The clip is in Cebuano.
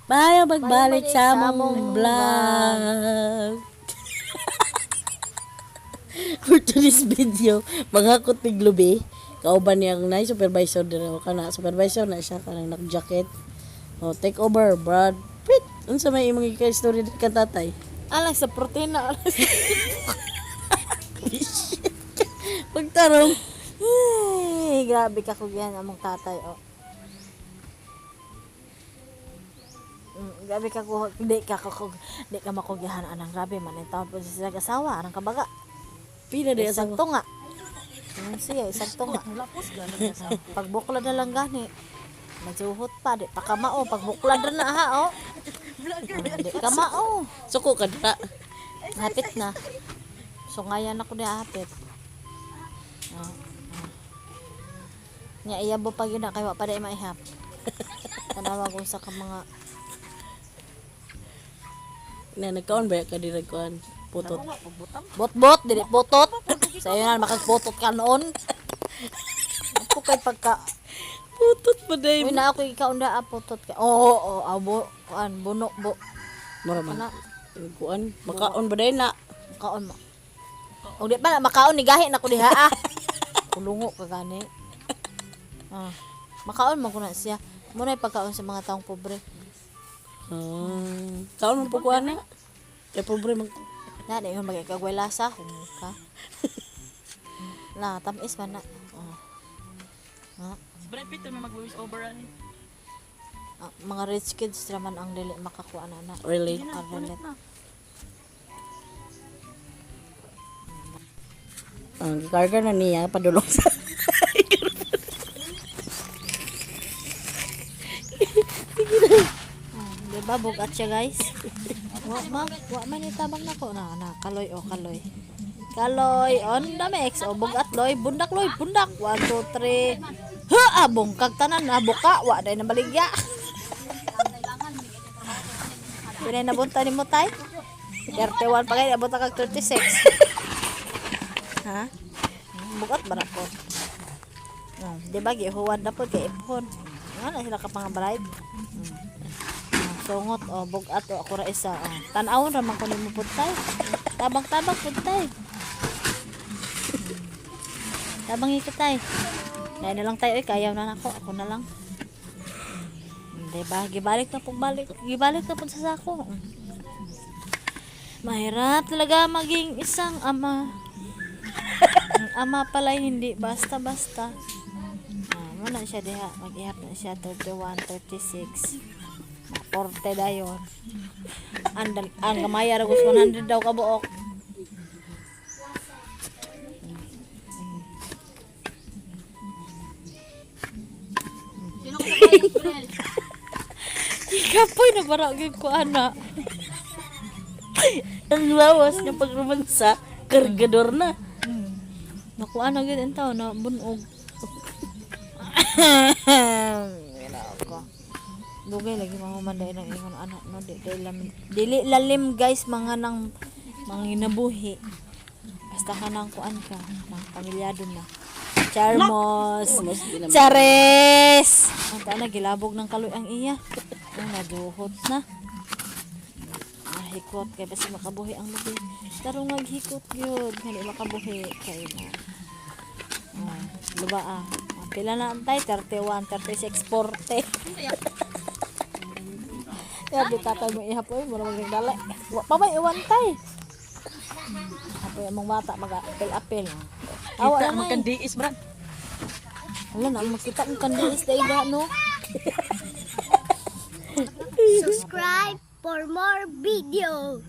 Bayo magbalik sa sa among among vlog. For today's video, manghakot mig lubi. Kauban niya ang nay supervisor dira kana supervisor na siya kanang nag-jacket. Oh, take over, Brad Pitt. Unsa may imong ika-story diri kan tatay? Alang sa protein na. Pagtarong. Ay, grabe ka kugyan among tatay oh. Grabe ka ko di ka makugyahan anang grabe man ang taon po siya asawa anang kabaga. Pila di Isang asawa. tunga. Siya isang tunga. Pagbukla na lang gani. Majuhot pa di pa kamao pagbukla na ha oh. Di kamao. Suko ka dira. Hapit na. So ngayon ako di hapit. Oh, oh. Nya iyabo pa gyud na kay wa pa di maihap. Tanawa kung sa ka mga Na nagkaon ba ka dira kuan? Putot. bot-bot dili potot. Sayo na makagpotot ka noon. Ako kay pagka Putot pa day. Uy na ako ikaunda ah, potot ka. Oo, oo, abo kuan buno bo. Mura man. Ana Kuan, makaon ba day na? makaon mo. Og di pa na makaon ni gahi na ko diha ah. Kulungo ka gani. Ah. Makaon man ko na siya. Muna pagkaon sa mga taong pobre. Ah, kaon man po kuan na. Kay pobre man. Na, di yung magkakagway lasa. Kung ka. Na, tamis man na. Oh. Ah. Si Brad Pitt may mag-voice over ani. Ah, mga rich kids raman ang dili makakuha na na. Relate. Makarelate. Ang gikarga na niya padulong sa Di ba bugat siya guys? Wa man itabang nako na na kaloy o kaloy. Kaloy on the mix o bugat loy bundak loy bundak 1 2 3. Ha ah, bungkag tanan na buka wa day na baligya. Pinay nabunta nimo tay? 31 pa kay abot kag 36. Ha? Bugat ba na po? Oh, di ba gihuwad na po kay iphon. Nga na sila ka pang bride. Ah, sungot o bugat o ako ra isa. Oh. Tan-awon ra man ko nimo pud tay. Tabang-tabang pud tay. Tabang ikit tay. Dahil na lang tayo, eh, kayaw na nako, ako na lang. Diba? Gibalik na pong balik. Gibalik na pong sa sako. Mahirap talaga maging isang ama. Ang ama pala hindi basta-basta. Ah, muna siya diha. Mag-ihap na siya 31, 36. 40 dayon. Ang gamaya ra kus 100 daw kabuok. Sino ka sa Brel? Ikapoy na bara gyud ko ana. Ang lawas niya pagrumansa, kargador na. Nakuha na gyud ang tao na bunog. Ko. Dugay lagi mahuman dahil ang ingon anak no di dili lalim, dili lalim guys mga nang manginabuhi. Basta ka nang kuan ka, nang pamilyado na. Charmos. Mas di naman. Chares! Ang taan na gilabog ng kaloy ang iya. Ang naduhot na. Ah, hikot kay basta makabuhi ang lubi. Tarong nga hikot gyud nga di makabuhi kay na. Ah, luba ah. Ah, pila na antay 31, 36, 40. Ya di tatay mo ihapoy mo mag dala. Wa pa may iwan tay. Hapoy among bata mag apel-apel. Awa Kita na man ngay. kan diis Brad. Wala na makita ang kandilis daiga no. Subscribe for more videos.